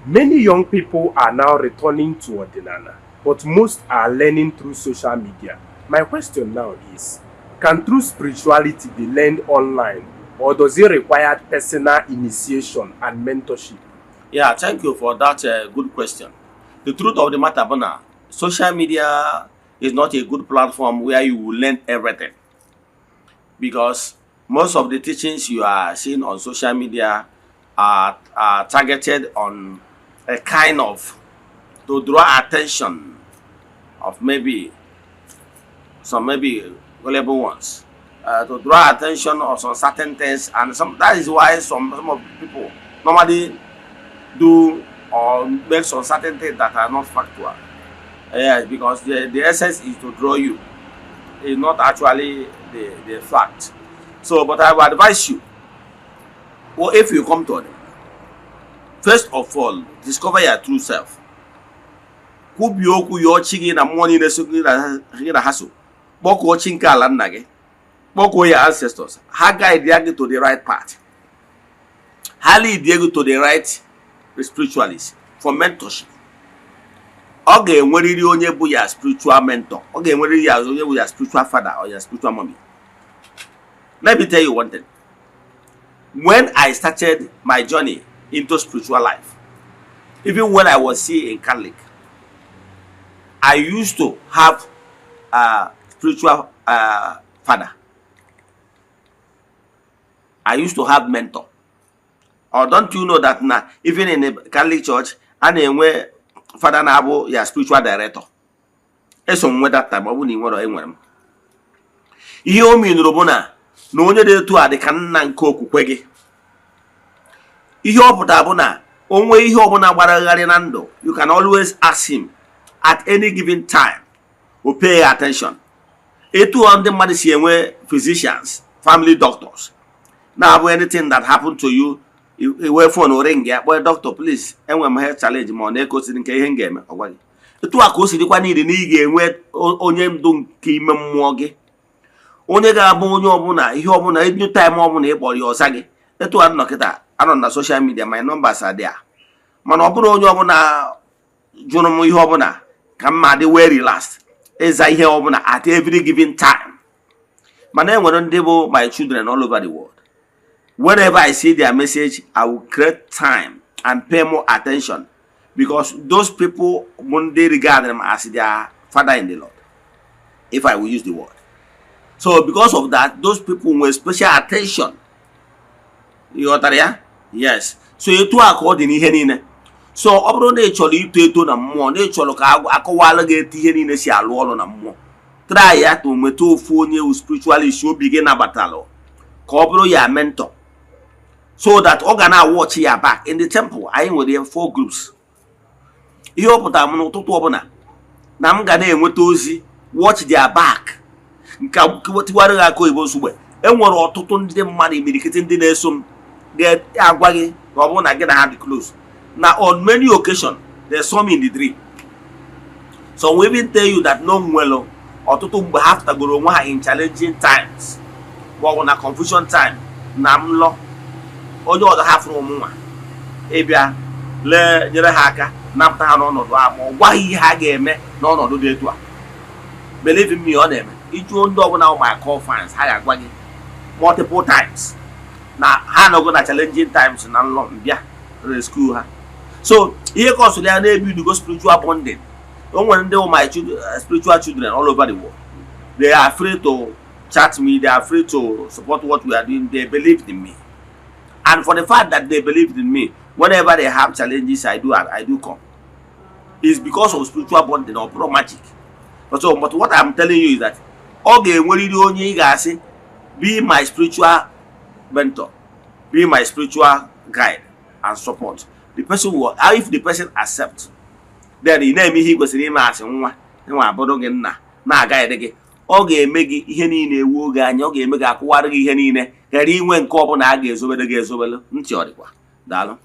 Many young people are now returning to Odinana, but most are learning through social media. My question now is, can true spirituality be learned online, or does it require personal initiation and mentorship? Yeah, thank you for that good question. The truth of the matter bụ na social media is not a good platform where you will learn everything, because most of the teachings you are seeing on social media are targeted on a kind of to draw attention of maybe some maybe gullible ones, to draw attention on some certain things, and some that is why some of people normally do or make some certain things that are not factual. Yes, because the essence is to draw you, is not actually the fact. So, but I will advise you, well, if you come to them, first of all, discover your true self. Kwubie okwu ya ọchị gị na mmụọ niile so gị na ha so kpọkuo chi nke ala nna gị, kpọkuo ya ancestors ha, guide ya gị to the right path, ha lead gị to the right spiritualist for mentorship. Ọ ga-enwerịrị onye bụ ya spiritual mentor, ọ ga-enwerịrị ya onye bụ ya spiritual father or ya spiritual mommy. Let me tell you one thing. When I started my journey into spiritual life, even when I was still in Catholic, I used to have a spiritual father. I used to have mentor. Or don't you know that now, even in the Catholic Church, a na-enwe father na-abụ ya spiritual director? Eso m nwe that time. Ọ bụ na ị nwere, enwere m. Ihe o minụrụ bụ na onye dị etu a dị ka nna nke okwukwe gị. Ihe ọ pụtara bụ na o nwee ihe ọbụla gbaragharị na ndụ, you can always ask him at any given time, o pay attention. Etu ọ ndị mmadụ si enwe physicians, family doctors, na-abụ anything that happen to you, iwe phone ring ya, kpọọ, "Doctor, please, enwere m health challenge," ma ọ na-ekosiri nke ihe m ga-eme, ọ gwa gị. Etu a ka o si dịkwa niile na ị ga-enwe onye ndu nke ime mmụọ gị, onye ga-abụ onye ọbụla, ihe ọbụla, any time ọbụla ị kpọrọ ya, ọza gị. Etu a nọ kịta, anọ na social media, my numbers are there, mana ọ bụrụ onye ọbụla jụrụ m ihe ọbụla ka m ma dị well relaxed ịza ihe ọbụla at every given time. Mana e nwere ndị bụ my children all over the world. Whenever I see their message, I will create time and pay more attention, because those people bụ ndị regard them as their father in the Lord, if I will use the word. So because of that, those people nwere special attention. Ị ghọtara ya? Yes. So etu a ka ọ dị n'ihe niile. So ọ bụrụ na ị chọrọ ito eto na mmụọ, na ị chọrọ ka akọwalụ gị etu ihe niile si alụ ọrụ na mmụọ, try ya to nweta ofu onye spiritualist obi gị nabatalụ ka ọ bụrụ ya mentor, so that ọ ga na-watch ya back. In the temple, anyị nwere four groups. Ihe ọ pụtara m n'ụtụtụ ọbụla na m ga na-enweta ozi watch their back. Nke tiwara gị aka oyibo nsogbe, e nwere ọtụtụ ndị mmadụ, imirikiti ndị na-eso m ga-agwa gị na ọ bụrụ na gị na ha dị close, na on many occasion they saw me in the dream. Some will even tell you that no nwere ọtụtụ mgbe ha pụtagoro onwe ha in challenging times ma ọ bụ na confusion time na mlọ, onye ọzọ ha fụrụ ụmụnwa ịbịa lee nyere ha aka napụta ha n'ọnọdụ ahụ, ma ọ gwaghị ihe ha ga-eme n'ọnọdụ dị etu a. Believe in me, ọ na-eme. Ịjụọ ndị ọbụla my core fans, ha ga-agwa gị multiple times na ha anọgo na challenging times na nlọ mbịa rescue ha. So ihe kọsụrụ ya na-ebidugo spiritual bonding. O nwere ndị my spiritual children all over the world. They are free to chat me, they are free to support what we are doing. They believed in me, and for the fact that they believed in me, whenever they have challenges, I do come. It's because of spiritual bonding or pure magic. But what I'm telling you is that ọ ga-enwerịrị onye ị ga-asị, "Be my spiritual mentor, be my spiritual guide and support." The person will, if the person accept, then ị na-eme ihe ị kwesịrị ime asị nwa nwa abụrụ gị nna na-agaghị gị. Ọ ga-eme gị ihe niile ewu oge anya, ọ ga-eme gị akwụwarị gị ihe niile, ghara inwe nke ọbụla a ga-ezobere gị ezobere ntị. Ọ dịkwa. Daalụ.